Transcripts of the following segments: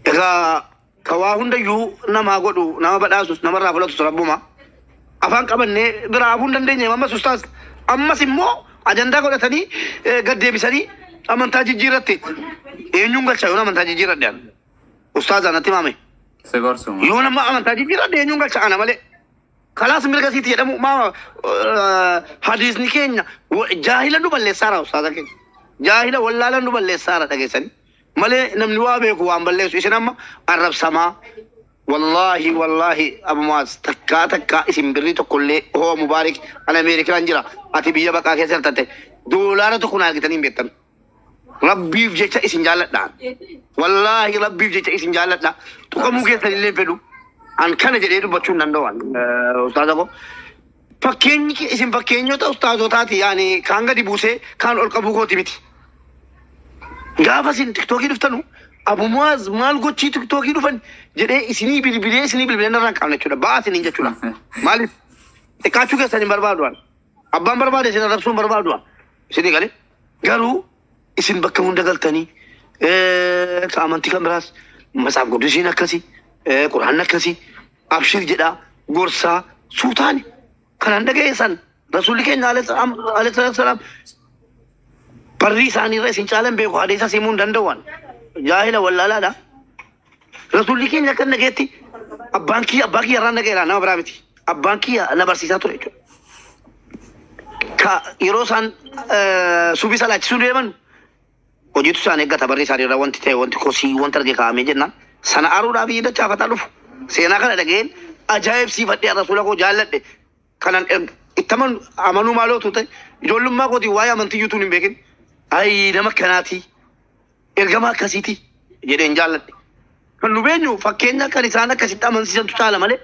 Egaa ka waa hundayyuu namaa godhu, nama badhaasus, namarraa fudhatus rabbuma. Afaan qabannee biraa hafuu hin dandeenye ammas ustaas. Ammas immoo ajandaa godhatanii gad deebisanii amantaa jijjiirratte. Eenyuun galcha yoon amantaa jijjiirradhe ani? Ustaaza natti himame. Si gorsuma. Yoo nama amantaa jijjiirradhe eenyuun galcha ana malee. Kalaas mirga siiti jedhamu maa hadiisni keenya jaahila nu balleessaara ustaaza keenya. Jaahila wallaala nu balleessaara dhageessanii. Malee namni waa beeku waan balleessu isin amma arrabsamaa. Wallaahi wallaahi Abu Muaz takkaa takkaa isin birrii tokkollee hoo Mubaarik an Ameerikaan jira ati biyya baqaa keessa jirtatte doolaara tokko na argitanii hin beektan. Rabbiif jecha isin jaalladha. Wallaahi rabbiif jecha isin jaalladha. Tuqamuu keessan illee hin fedhu. An kana jedhee dubbachuu hin danda'u. Ustaaza koo. Fakkeenyi isin fakkeenyota ustaazotaati yaani kaan gadi buusee kaan ol qabuu kooti miti. Gaafa isin tiktookii dhuftanu Abu Muaz maal gochii tiktookii dhufan jedhee isinii bilbilee isinii bilbilee narraa hin qaabne jechuudha. Ba'aa isiniin jechuudha. Maaliif? Xiqqaachuu keessan hin barbaadu an. Abbaan barbaade isin arrabsuu hin barbaadu an. Isinii galee. Garuu isin bakka hunda galtanii ka amantii kan biraas matsaaf quddusiin akkasii quraanni akkasii abshir jedhaa gorsaa suutaani kanaan dhaga'eessan rasuulli keenya alayhi salaatu salaam barrii isaanii irra isin caalan beeku hadiisa simuu hin danda'u jaahila wallaalaadha. Rasuulli keenya akka dhagayetti abbaan kiyya abbaa kiyya irraan dhaga'eera nama biraa miti. Abbaan kiyya na barsiisaa ture jechuudha. Ka yeroo isaan subii salaachisuu deeman hojiitu isaan eeggata barri isaanii irra wanti ta'e wanti kosii wanti arge kaa'amee jennaan sana aruudhaaf biyya dachaafataa dhufu. Seenaa kana dhaga'een ajaa'ibsiifadhee rasuula koo jaalladhe kanan itti amanuu maalootu ta'e ijoollummaa kootiin waa'ee amantii iyyuu hin beekin. Ayi nama akkanaati ergama akkasiiti jedheen jaalladhe. Kan nu beenyu fakkeenya kan isaan akkasitti amansiisantu caala malee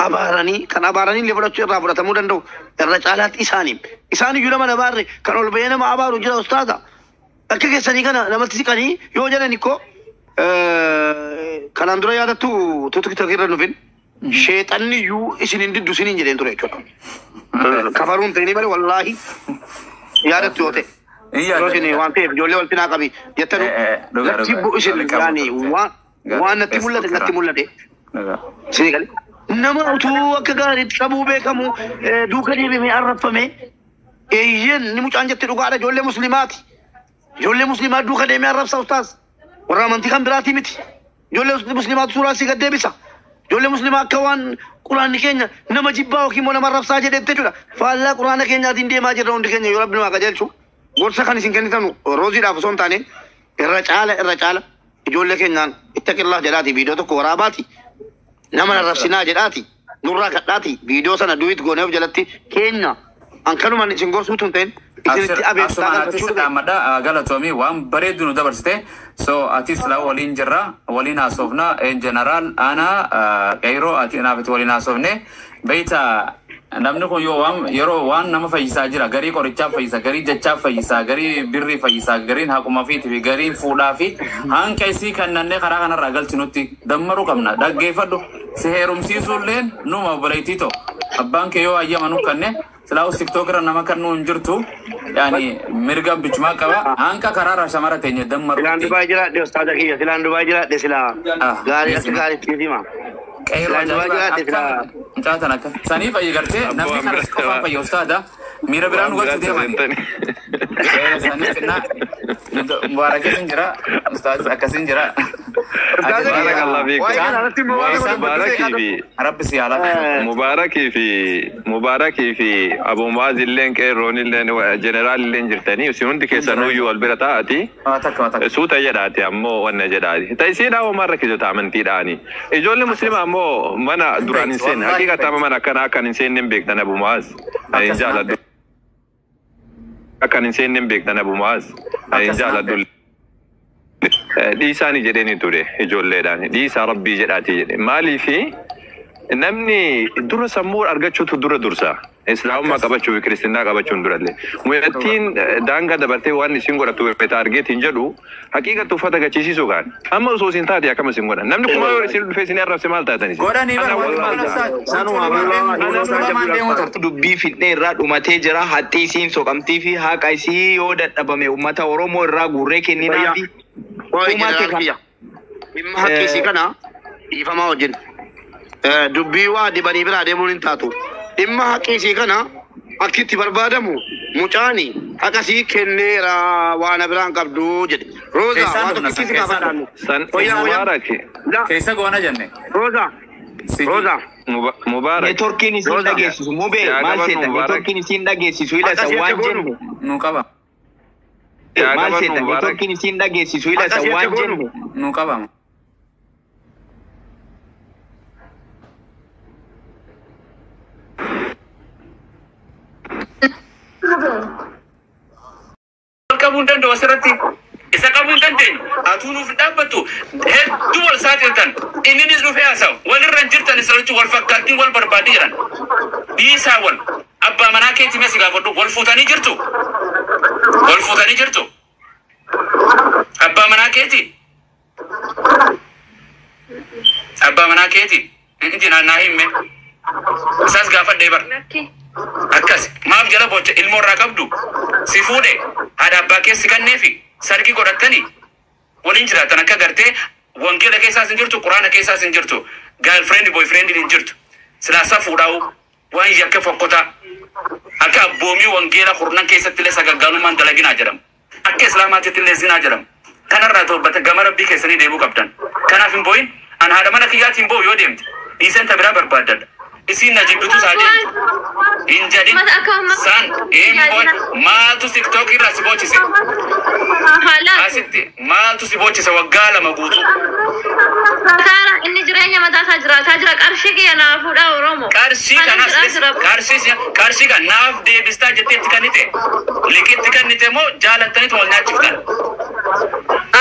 abaaranii kan abaaranii illee fudhachuu irraa fudhatamuu danda'u irra caalaatti isaaniin. Isaan iyyuu nama abaarre kan ol bahee nama abaaru jira ustaaza. Akka keessanii kana namatti siqanii yoo jedhan ikkoo kanaan dura yaadattu tiktookii irra nufin sheexanni iyyuu isin hin diddu isiniin jedheen ture jechuudha. Kafaruun ta'inii malee wallaahi yaadattu yoo ta'e. Yeroo isin waan ta'eef ijoollee wal cinaa qabi jettanu natti isin yaani waan natti mul'ate natti mul'ate. Isinii galee. Nama utuu akka gaariitti qabuu beekamu duuka deebimee arrabfame eeyyeen ni mucaan jette dhugaadha ijoollee musliimaati. Ijoollee musliimaa duuka deemee arrabsa ustaaz. Warra amantii kan biraatii miti. Ijoollee musliimaatu suuraa asii gad deebisa. Ijoollee musliimaa akka waan quraanni keenya nama jibbaa yookiin immoo nama arrabsaa jedhetti jechuudha. Faallaa quraana keenyaatiin deemaa jirra hundi keenya yoo rabbi nu haa qajeelchu. Gorsa kan isin kennitanu rooziidhaaf osoo hin taane irra caala irra caala ijoollee keenyaan ittaqillaa jedhaati viidiyoo tokko waraabaati. Nama arrabsinaa jedhaati nurraa kadhaati viidiyoo sana duwit goonee of jalatti keenya an kanumaan isin gorsuutu hin ta'in isinitti abeessaa Asumaan atis galfachuu dhufe. Dhaammadha galatoomii waan bareedu nu dabarsite. So atis laa waliin jirra waliin haasofna jeneraal ana qeyroo ati naafiti waliin haasofne beeyta namni kun yoo waan yeroo waan nama fayyisaa jira garii qorichaaf fayyisa garii jechaaf fayyisa garii birrii fayyisa gariin haquma fiiti fi gariin fuudhaa fi hanqa isii kannannee karaa kanarraa galchinutti dammaruu qabna dhaggeeffadhu si heerumsiisuulleen numa obboleettii ta'u abbaan kee yoo hayyama nu kanne silaa tiktook irra nama kannuu hin jirtu yaani mirga bichumaa qaba hanqa karaarraa shamara teenya Silaan dammaruutti. Dubaay jiraadhe ustaaza kiyya silaan Dubaay jiraadhe silaa gaarii akka gaariitti hima. Qeerroo Silaan Dubaay ajaa'ibaa jiraadhe akka silaa. mucaa tan akka sanii fayyi gartee Abboo namni waan kanas biraa qofaan fayya ustaada miira biraa waan nu galchu biraatti deemani. seentani. Sanii finnaa mubaarakesin jira ustaaz akkasin jira. Ustaaza kiyya Baarakallah waa'ee fiikum. kana irratti immoo waan tokko dubbachuu Mubaarakii seeqaa fi tokko. Rabbi si haa laaffisu. Mubaarakii fi Abu Muaz illeen qeerroon illeen jeneraal illeen jirtanii isin hundi keessanuyyuu wal bira taa'ati. Waa takka waa takka. Suuta jedhaati ammoo wanna jedhaati. Ta isiin homaa rakkisota amantiidhaani. Ijoollee musliimaa ammoo mana Hin duraan hin beektu seenne. wallaahi hin Haqiiqata beektu. mana akkanaa akkan hin seenne hin beektan Abu Muaz. Hin Akkas naan jaaladhu. beektu. Akkan hin seenne hin beektan Abu Muaz. Hin Akkas naan jaaladhu. beektu. Dhiisaani jedheeni ture ijoolleedhaan. Dhiisaa rabbii jedhaati jedhe. Maaliifi namni dura sammuu argachuutu dura dursa. Islaamummaa Akkas. qabachuu fi kiristinnaa qabachuun durallee. Mu'attiin daangaa dabartee waan isin godhatu taargeetiin jedhu haqiiqatti uffata gachiisiisuu kaan. Amma osoo isin taate akkam isin godhan. Namni kuma yoo isin dhufee isin arrabse maal taatan isin? Godhanii Ana bara wanti wallahi godhan jaa. ustaaz. Sanuma Huccuu lamaan deemu wallaahi huccuu waan lamaan jabduu deemu turte. Dubbii fidnee irraa dhumatee jira. Haxxii isiin soqamtii fi haqa isii yoo dadhabame uummata Oromoo irraa guurree kenninaa Fayyaa. fi Waa'ee dhumate jeneraal kan kiyya. Dhimma haqqisii kana dhiifamaa wajjin dubbii waa dibanii biraa deemuun hin taatu. Dhimma haqqisii kana akkitti barbaadamu mucaani haqasii kenneera waan biraan qabdu jedhe. Rooza Keessaan waa dhufna tokkichi san si keessaan gaafadhaan. San Wayyaa wayyaa. Mubaarak La Keessa goona jenne. Rooza Siti. Rooza Mubaarak Neetworkiin isin Rooza dhageessisu mubee yaa maal qabannu seeta Mubaarak neetworkiin isin dhageessisu ila akkas san jette waan goonu. jenne Nu qaba. yaa maal qabannu seeta Mubaarak neetworkiin isin dhageessisu ila Akkas san jette waan goonu. jenne Nu qaba. Qabuu hin danda'u asirratti. Isa qabuu hin dandeenyu. Atuu nuuf hin dhaabbattu. Hedduu wal saaxiltan. Inninis dhufee haasa'u. Walirra hin jirtan isa jechuun wal fakkaattiin wal barbaadii jiran. Dhiisaa wal. Abbaa manaa keetii mee si gaafadhu. Wal fuutanii jirtu. Wal fuutanii jirtu. Abbaa manaa keetii. Abbaa manaa keetii. Inni naa himme. Isaas gaafadhee bara. Akkas maaf jala bocha ilmoo irraa qabdu si fuudhe haadha abbaa keessi kanneefi sargii godhattanii waliin jiraatan akka gartee wangeela keessaas hin jirtu quraana keessaas hin jirtu girlfriend boyfriend hin jirtu silaasaa fuudhaa'u waan yakka fokkotaa akka abboomii wangeela kurnan keessatti illee sagaggaalummaan dalaginaa jedhamu akka islaamaatitti illee zinaa jedhamu kanarraa toobbata gama rabbii keessanii deebuu qabdan kanaaf hin boo'in an haadha mana kiyyaatiin hin boo'u yoo deemte dhiiseen ta biraa barbaaddadha isiin na jibbitu isaa deemtu hin jedhin san hin boo'in maaltu tiktook irraa si boochise asitti maaltu si boochise waggaa 2 guutuu Taara inni jireenya mataa isaa jiraataa jira qarshii kiyya naa fuudhaa Oromoo. Qarshii Ani kanas jiraa jira. qarshii kan naaf deebistaa jetteetti kannite liqitti kannite moo jaalattanitu wal nyaachiftan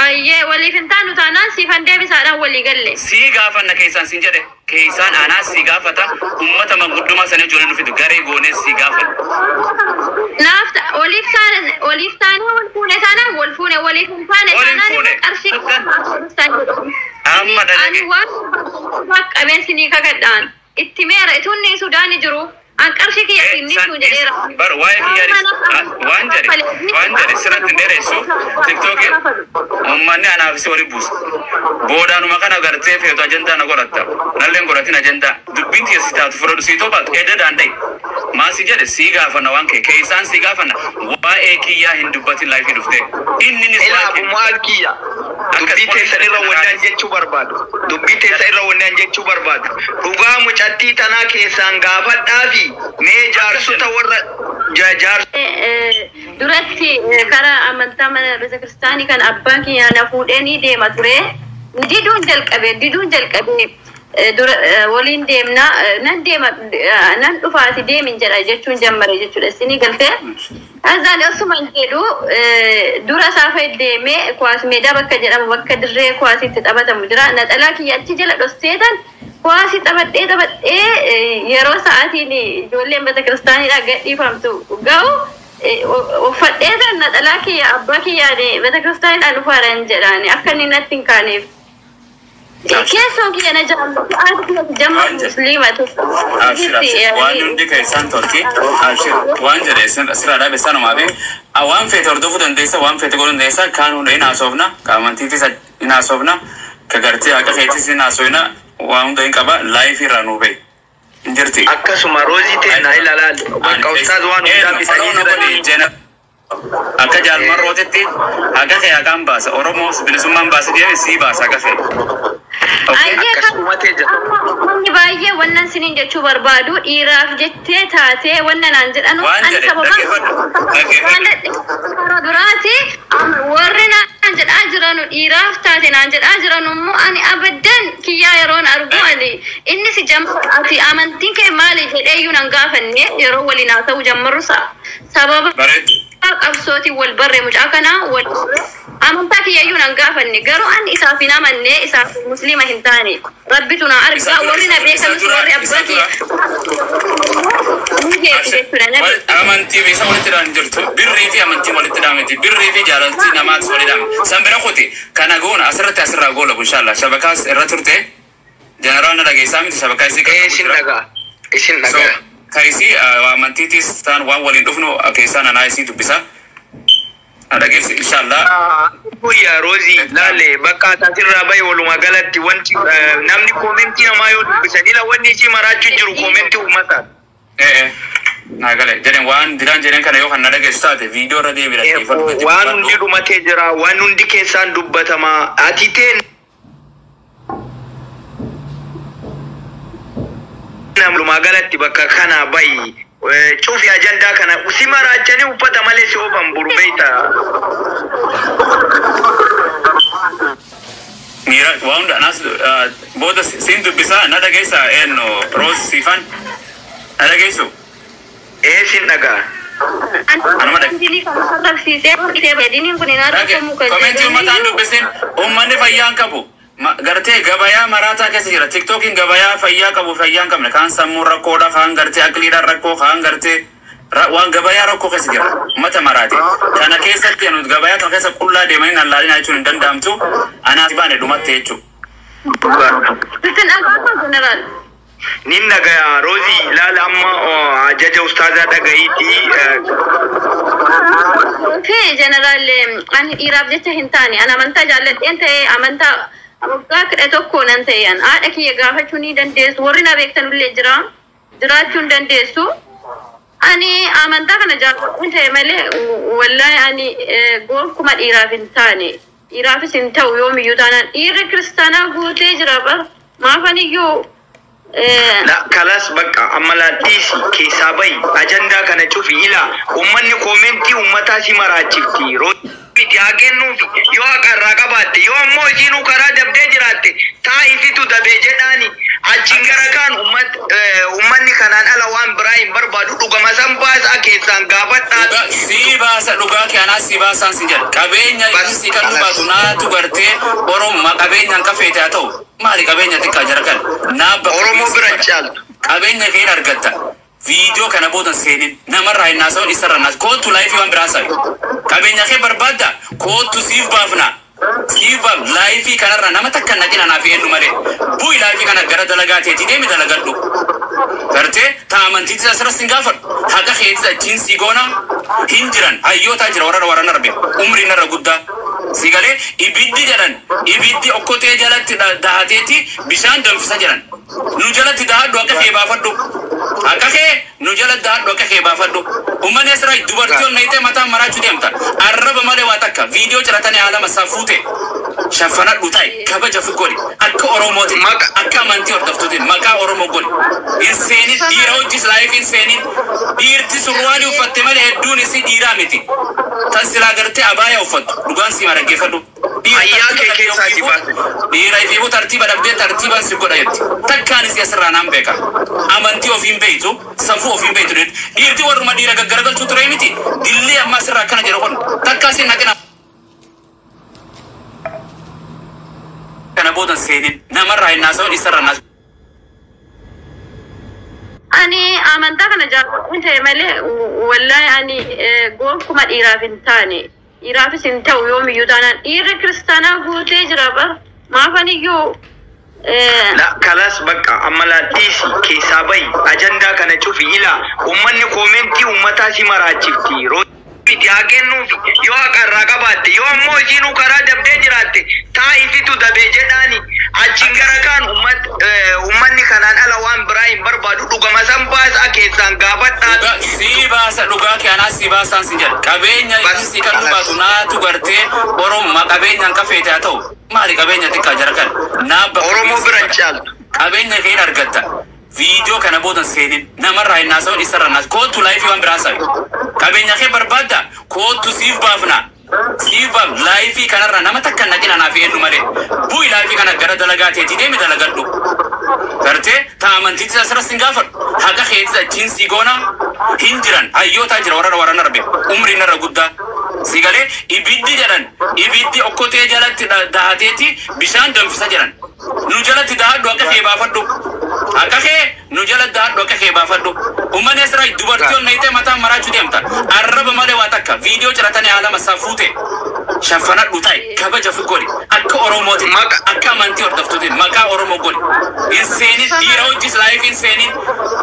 Ayyee waliif hin taanu taanaan siifan deebisaadhaan walii galle. sii gaafanna keessaan siin jedhe keessaan anaas sii gaafata ummata manguddummaa sana ijoollee nu fidu garee goonees sii gaafanna. Naaf waliif taane waliif taane wal fuune taanaan wal fuune waliif hin taane Wal hin taanaan fuune. immoo qarshii Amma Ani dalage. waan qabeen ni kakadhaan itti meera itunni Sudaani jiru an qarshii kiyya sinni sun jedheera. Bar waa'ee kiyyaanis waan jedhe sirratti hin dheeressu tiktookiin uummanni anaaf si waliin buusa. Boodaanuma kana gartee feetu ajandaa na godhatta. Nalleen godhatin ajandaa. Dubbiin tiyya si taatu fudhadhu sii tobaatu edda daanda'e. Maasi jedhe sii gaafanna waan kee keessaan sii gaafanna waa'ee kiyyaa hin dubbatin laayifii dhuftee. Inninis Ila waa'ee kee. maal kiyya dubbii teessan irra wannaan jechuu barbaadu dubbii teessan irra wannaan jechuu barbaadu dhugaa mucattii tanaa keessaan gaafadhaa fi mee jaarsota warra jaarsa Duratti karaa amantaa mana betekiristaanii kan abbaan kiyya na fuudhee ni deema ture. Diduun jalqabe dura waliin deemna nan deema nan dhufaati deemin jedha jechuun jammare jechuudha isinii galtee. Azaan osuma hin jedhu dura saafa deemee kuwaas meedaa bakka jedhamu bakka dirree kuwaasitti taphatamu jira. Naxalaa kiyya achi jala dhosseetan kuwaasii taphadhee yeroo sa'aatiin ijoolleen betekiristaaniidhaa gadhiifamtu ga'u uffadhee san naxalaa kiyya abbaa kiyyaan betekiristaaniidhaan dhufaadhaan jedhaan akka inni natti hin kaaneef. Keessoo kiyya na jaallatu haati kiyya jamma musliima tokko. Abshir abshir waan hundi keessaan tolti abshir waan jedhe sirraa dhaabe sanumaa fi waan feete hordofuu dandeessa waan feete godhuu dandeessa kaan hunda hin haasofna ka amantiitis hin haasofna ka gartee haqa keetis hin haasofna waan hunda hin qaba laayifii irraa nuu bahe hin jirti. Akkasuma roozii teenna ilaalaal bakka ustaaz waan hundaa bitanii jiran. Akka jaalmarrootitti haqa kee haqaan baasa Oromoo bilisummaan baasa deeme sii baasa haqa kee. Ayyee kan Akkasuma ta'e jira. Wanni baay'ee wannan siniin jechuu barbaadu dhiiraaf jettee taatee wanna naan jedhanu Waan ani jedhe, sababa dhaggeeffadhu, dhaggeeffadhu. yeroo duraati warri naan jedhaa jiranu dhiiraaf taate naan jedhaa jiranu immoo ani abaddan kiyyaa yeroon argu ani inni si ati amantiin kee maali jedhee iyyuu nan gaafanne yeroo waliin haa ta'u jammarru sababa Bareedu. qabsootiin wal barre mucaa kanaa wal amantaa kiyyayyuu nan gaafanne garuu ani isaaf hin amanne isaaf musliima hin taane rabbitu na argaa warri na beekanis warri abbaa kiyya ni beeku jechuudha na beeku. Amantii fi isa walitti dhaaman jirtu. Birrii fi amantiin walitti dhaamiti. Birrii fi jaalaltii namaatu walitti dhaame. San bira kuti kana goona asirratti asirraa goola inshallah. Shabakaas irra turte. Jeneraal na dhageessaa miti shabakaa isii Ee isin dhagaa. Isin So dhagaa. ka isii amantiitis ta'an waan waliin dhufnu keessaan anaa isii dubbisa. Na dhageessi inshallah. Guyyaa Roozii laale bakka asirraa bahe walumaa galatti wanti namni koomentii namaa yoo dubbisan ila wanni isii maraachuu jiru koomentii uummataa. Naa gale jedhen waan diraan jedhen kana yoo kan na dhageessu taate viidiyoo irra deebiidha. Waan hundi dhumatee jira, waan hundi keessaan dubbatama. Ati tee walumaa galatti bakka kana bahi. Cufi ajandaa kana si maraachanii uffata malee si oofan buru beekta. Miira waan hunda anaas booda siin dubbisaa na dhageessa eenyu Roos Siifan na dhageessu. Ee sin dhagaa. Anuma Komentii uummataan dubbisin uummanni fayyaa hin qabu. Gartee gabayaa maraataa keessa jira. Tiktookiin gabayaa fayyaa qabu fayyaa hin qabne. Kaan sammuu rakkoodha, kaan gartee aqliidhaan rakkoo, kaan gartee waan gabayaa rakkoo keessa jira. Uummata maraate. Kana keessatti nuti gabayaa kana keessa qullaa deemanii nallaalina jechuun hin danda'amtu. Anaas baane dhumatte jechuudha. Nin dhagaya Roozii laala amma ajaja ustaazaa dhagayiiti. Fi jeneraal ani dhiiraaf jecha hin taane ani amantaa jaalladheen ta'e amantaa waggaa 11 nan ta'e an haadha kiyya gaafachuu ni dandeessu warri na beektanullee jira jiraachuu hin dandeessu. Ani amantaa kana jaalladheen ta'e malee wallaahi ani gonkumaa dhiiraaf hin taane dhiiraafis hin ta'u yoomiyyuu taanaan dhiirri kiristaanaa guutee jira bara maafaniyyuu. La kalas bakka amma laattiisi keessaa bahi ajandaa kana cufi ila uummanni koomentii uummataa si maraachifti. Miti haa kennuufi yoo haqa irraa qabaatte yoo ammoo isiinuu karaa dabdee jiraatte taa isitu dabee jedhaani achiin gara kaan uummanni kanaan ala waan biraa hin barbaadu dhugama san baasaa keessaan gaafadhaa. Sii baasa dhugaa kee anaas sii baasaan si jedha. Qabeenya inni kan dhugaatu naatu gartee Oromoo qabeenyaan kafeete haa ta'u. Maali qabeenya xiqqaa jara kan? Naa bakka Oromoo bira hin caaltu. Qabeenya kee hin argatta. Viidiyoo kana boodan seenin namarraa hin haasa'uun isarraa hin haasa'u. Kootu laayifii waan biraa haasa'u. Qabeenya kee barbaadda kootu siif baafna. Siif baaf laayifii kanarraa nama takka naqin anaaf eenyu malee. Bu'i laayifii kana gara dalagaa teetii deemi dalagadhu. Gartee taa amantiitis asirras hin gaafadhu. Haqa keetis achiin sii goona hin jiran. Hayyootaa jira warra warra narbe. Umriin narra guddaa. Si galee ibiddi jedhan ibiddi okkotee jalatti dahateeti bishaan danfisa jedhan. Nu jalatti dahadhu akka kee baafadhu. Akka kee nu jalatti dahadhu akka kee baafadhu. Uummanni asirraa dubartii ol nayitee mataa maraachuu deemta. Arraba malee waa takka viidiyoo ciratanii haala safuute. Shaffanadhu ta'i kabaja fi godhi. Akka Oromootiin akka amantii hordoftuutiin maqaa Oromoo godhi. Hin seenin dhiira hojis laayif hin seenin. Dhiirti surwaalii uffatte malee hedduun isii dhiiraa miti. Tan silaa gartee abaayaa uffattu dhugaan sii maraggeeffadhu. Ayyaa kee keessaa si baase. Dhiira ifiifuu tartiiba dhabdee tartiibaan si godha jetti. Takkaan isii asirraa naan beeka. Amantii ofiin beektu, safuu ofiin beektu. Dhiirti warruma dhiira gaggaragalchuu ture miti. Dillee amma asirraa akkana jedhu kun takkaa siin naqina. Kana boodan seenin namarraa hin haasa'uun isarraa hin haasa'u. Ani amantaa kana jaalladheen ta'e malee wallaahi ani gonkumaa dhiiraaf hin taane dhiiraafis hin ta'u yoomiyyuu taanaan dhiirri kiristaanaa guutee jira bara maafaniyyuu. La kalas bakka amma laattiisi keessaa bahi ajandaa kana cufi ila uummanni koomentii uummataa si maraachifti. Miti haa kennuufi yoo haqa irraa qabaatte yoo ammoo isiinuu karaa dabdee jiraatte taa isitu dabee jedhaani achiin gara kaan uummanni kanaan ala waan biraa hin barbaadu dhugama san baasaa keessaan gaafadhaa. Sii baasa dhugaa kee anaas sii baasaan si jedha. Qabeenya inni kan dhugaatu naatu gartee Oromoo qabeenyaan kafeete haa ta'u. Maali qabeenya xiqqaa jara kan? Naa bakka Oromoo bira hin caaltu. Qabeenya kee hin argatta. Viidiyoo kana boodan seenin namarraa hin haasa'uun isarraa hin haasa'u. Kootu laayifii waan biraa haasa'u. Qabeenya kee barbaadda kootu siif baafna. Siif baaf laayifii kanarraa nama takka naqin anaaf eenyu malee. Bu'i laayifii kana gara dalagaa teetii deemi dalagadhu. Gartee taa amantiitis asirras hin gaafadhu. Haqa keetis achiin sii goona hin jiran. Hayyootaa jira warra warra narbe. Umriin narra guddaa. Si galee ibiddi jedhan ibiddi okkotee jalatti dahateeti bishaan danfisa jedhan. Nu jalatti dahadhu akka kee baafadhu. Akka kee nu jalatti dahadhu akka kee baafadhu. Uummanni asirraa dubartii ol nayitee mataa maraachuu deemta. Arraba malee waa takka viidiyoo ciratanii haala safuute. Shaffanadhu ta'i kabaja fi godhi akka Oromooti akka amantii hordoftuutiin maqaa Oromoo godhi. Hin seenin dhiira hojii live hin seenin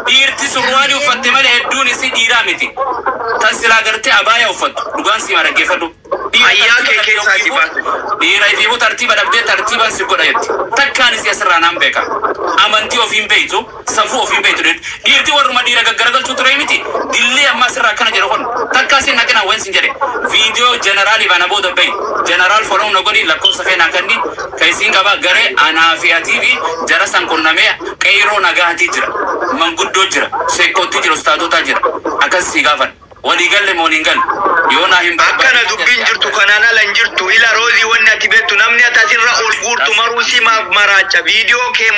dhiirti surwaalii uffatte malee hedduun isii dhiiraa miti. Tan silaa gartee abaayaa uffattu dhugaan sii dhaggeeffadhu. Ayyaa kee keessaa si baase. Dhiira ifiifuu tartiiba dhabdee tartiibaan si godha jetti. Takkaan isii asirraa naan beeka. Amantii ofiin beeytu, safuu ofiin beeytu. Dhiirti warruma dhiira gaggaragalchuu ture miti. Dillee amma asirraa akkana jedhu kun takkaa siin naqinaa waan sin jedhe. Viidiyoo jeneraal Ibaana booda bahi. Jeneraal follow na godhi lakkoofsa kee naa kenni. Ka isiin qabaa garee anaa fi atii fi jara san qunnamee qeyroo nagaatii jira. Manguddoo jira. Sheekkootti jira. Ustaatota jira. Akkas si gaafan. Walii galle moo waliin galle? Yoo naa hin Akkana dubbiin jirtu kanaan ala hin jirtu. Ila Roozii wanni ati beektu namni ati asirra ol guurtu maruu si maraacha. Viidiyoo kee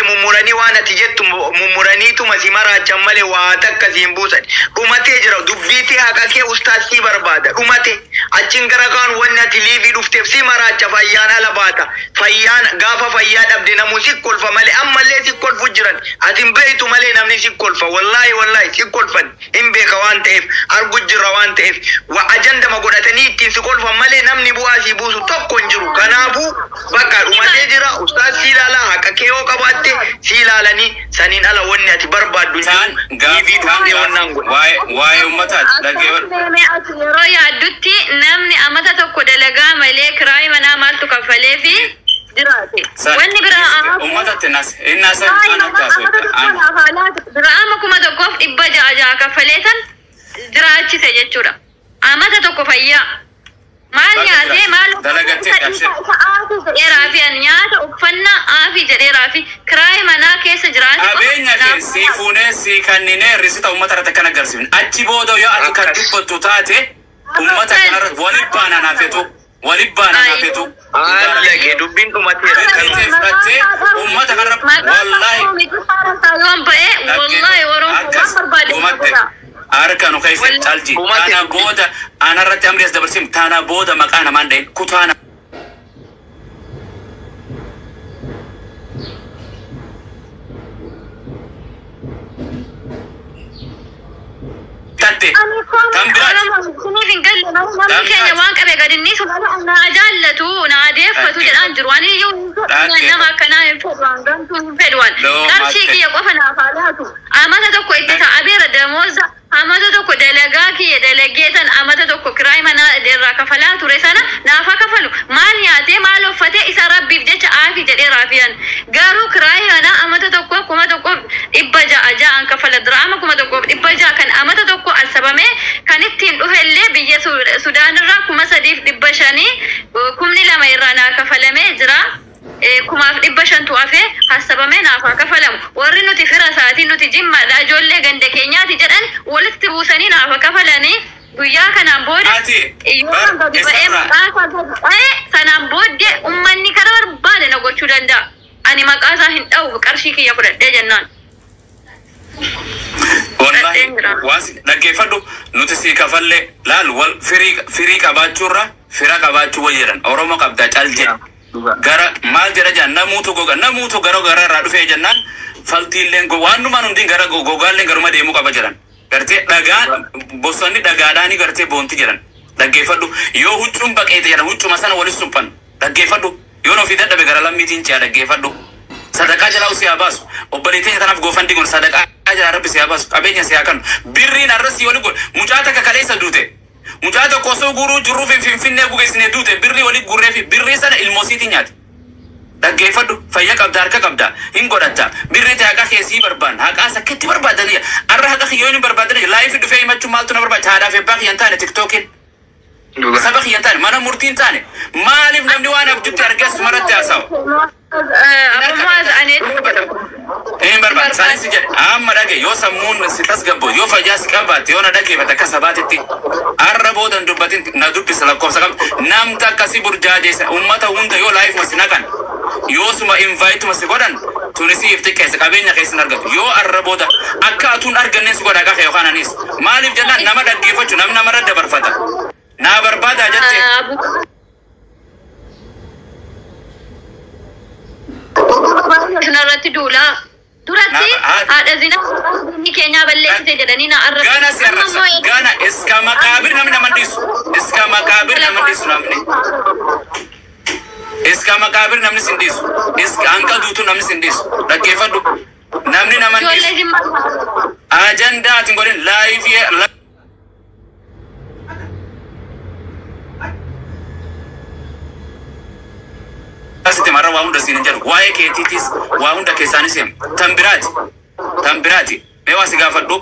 mummuranii waan ati jettu mummuraniituma si maraachan malee waa takka si hin buusan. Dhumatee jira dubbii tee haqa kee ustaas si barbaada. Dhumate achiin gara kaan wanni ati live dhufteef si maraacha fayyaan ala baata. Fayyaan gaafa fayyaa dhabde namuu si kolfa malee ammallee si kolfu jiran. Ati hin beektu malee namni si kolfa. Wallaahi wallaahi si kolfan hin beeka waan ta'eef argu jirra waan ta'eef wa ajandama godhatanii ittiin si kolfan malee namni bu'aa si buusu tokko hin jiru. Kanaafuu bakka dhumatee jira ustaas si ilaalaa haqa kee yoo qabaatte si ilaalanii saniin ala wanni ati barbaaddu hin Taan jiru. gaaf Live taan dhuftee gaaf wannaan godhe. waa'ee uummataati dhaggeeffadhu. Deemee ati yeroo yaaddutti namni amata tokko dalagaa malee kiraayii manaa maaltu kaffalee fi jiraate. Wanni biraa Uummatatti nas inni san ana taasifata. Dir'aama 1600 kaffalee san jiraachise jechuudha. Amata tokko fayyaa. Maal Baga nyaatee maal Dalagattee qabsee. jedheeraa fi nyaata uffannaa aafi jedheeraa fi kiraayii manaa keessa jiraate qofa Qabeenya kee naaf sii fuunee sii kanninee risita uummata irratti akkana agarsiifne. Achi booda yoo ati kan Akkas. dubbattu taate uummata kanarratti waliin baanaa naafetu. Waliin baanaa naafetu. Haala dubbiin dhumateera. Dirqitee fudhattee uummata kanarra wallaahi. Yoon ba'e wallaahi Oromoo waan Akkas barbaade dhumatte. Harka nu keessa calji. Dhumate. Tana booda anarratti amri as dabarsiin tana booda maqaa namaan dhahin kutaana. Tatte. Tan biraati. Isiniif hin galle namni keenya waan qabe gad inni sun naa jaallatu naa deeffatu jedhaan jiru. Ani iyyuu nama akkanaa hin fedhu waan gamtuu hin fedhu waan. Qarshii kiyya qofa naaf haa laatu. Amata tokko itti ta'abeera damooza amata tokko dalagaa kiyya dalagee san amata tokko kiraay manaa irraa kafalaa ture sana naaf haa kafalu. Maal nyaatee maal uffatee isa rabbiif jecha aafi jedhee raafiyan. Garuu kiraay manaa amata tokko 1600 kafala dir'ama 1600 kan amata tokko asabamee kan ittiin dhufellee biyya Sudaan irraa 3500 2000 irraa naa kafalamee jira. 1500tu hafee hassabamee naaf haa kafalamu. Warri nuti fira isaatii nuti jimmaadha ijoollee ganda keenyaati jedhan walitti buusanii naaf haa kafalanii guyyaa kanaan booda Ati, yoo bar- gadi ba'ee isarraa. maqaa isaa gadi ba'ee sanaan booddee ummanni karaa barbaade na gochuu danda'a. Ani maqaa isaa hin dha'u qarshii kiyya fudhadhee jennaan. Wallahi Fudhadheen jira. waan si dhaggeeffadhu nuti sii kafallee laal wal firii qabaachuurra fira qabaachuu wayya jedhan Oromoo qabdaa cal jedhe. Gara maal jedha jedhan namuutu goga namuutu gara gara irraa dhufee jennaan faltiilleen waan numaan hundiin gara gogaalleen garuma deemuu qaba jedhan. Gartee dhagaan bosonni dhagaadhaanii gartee boonti jedhan. Dhaggeeffadhu yoo huccuun baqeete jedhan huccuma sana walis suphan dhaggeeffadhu yoo ofii dadhabe gara lammiitiin ce'a dhaggeeffadhu. Sadaqaa jalaa si haa baasu. Obboleettiin kanaaf GoFundMe kun sadaqaa jalaa rabbi si haa baasu. Qabeenya si haa kennu. Birriin har'a si wali godhe. Mucaa takka kaleessa duute. Mucaa tokko osoo guuruu jirruu fi finfinnee gugeessine duute. Birrii wali gurree fi birrii sana ilmoosiitiin nyaate. Dhaggeeffadhu fayya qabda harka qabda hin godhatta birrii ta'e haqa keessii barbaanna haqaa sakkeetti barbaadanii har'a haqa kiyyoo hin barbaadanii live dhufee himachuun maaltu na barbaachisa haadhaaf abbaa kiyyan taane TikTokiin saba kiyyan taane mana murtiin taane maaliif namni waan abjutti argees maratti haasawa. Abummaas ani Hin barbaadu. Isaanis jedhe amma dhage yoo sammuun si tasgabbo yoo fayyaa si qabaatte yoo na dhageeffate akka sabaatitti har'a booda hin dubbatin na dubbisa lakkoofsa qabda namta akkasii burjaajeessa uummata hunda yoo live si naqan yoo suma inviteuma si godhan tunisii ifti keessa qabeenya keessa hin argatu yoo har'a booda akka atuun arganneen si godha qaqa yookaan anis maaliif jennaan nama dhaggeeffachuu namni namarra dabarfata naa barbaadaa jette. Kanarratti duulaa Duratti haadha zinaa ni keenya balleessite jedhanii na arrabsan. Gana si arrabsa. Gana iska makaabir namni nama dhiisu. Iska makaabir nama dhiisu namni. Iska makaabir namni sin dhiisu. Iska hanqa duutu namni sin dhiisu. Dhaggeeffadhu. Namni nama Ijoollee dhiisu. jimmaa. Ajandaa ati hin godhin laayifii. Asitti marra waa hunda siin hin jedhu. Waa'ee keetiitis waa hunda keessaanis hima. Tan biraati. Tan biraati. Mee waa si gaafadhu.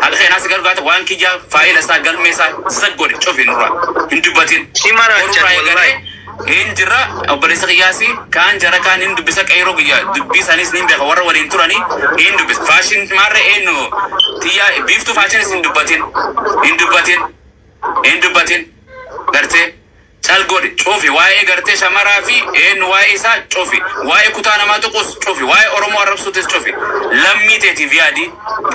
Haqa keenyaa si gargaarta waan kiyyaa faayila isaa galmee isaa saggodhe cufi nurraa hin dubbatin. Si maraachan Borurraa wallahi. eegalee hin jirra obboleessa qiyyaasii kaan jara kaan hin dubbisa qeyroo guyyaa dubbii isaaniis ni beeka warra waliin turanii hin dubbisa. Faashin maarra eenyu tiyyaa biiftuu faashinis hin dubbatin. Hin dubbatin. Hin dubbatin. Gartee. Cal godhe cufi waa'ee gartee shamaraa fi eenyu waa'ee isaa cufi waa'ee kutaa namaa tuqus cufi waa'ee Oromoo arrabsuutis cufi lammii teetiif yaadi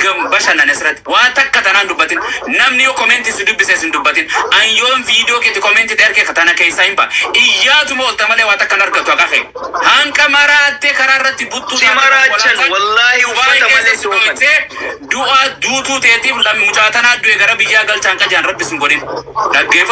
gam bashannan asirratti waa takka tanaan dubbatin namni yoo koomeentii si dubbise sin dubbatin an yoon viidiyoo keeti koomeentii ta'e ergee tana keessaa hin ba'a iyyaatuma oolta malee waa takka hin argattu haqa kee hanqa maraattee karaa irratti buttuu Si maraachan wallahi uffata malee si oofan. Du'a duutuu teetiif mucaa tanaa du'e gara biyyaa galchaan qajaan rabbi sin godhin dhaggeeffadhu.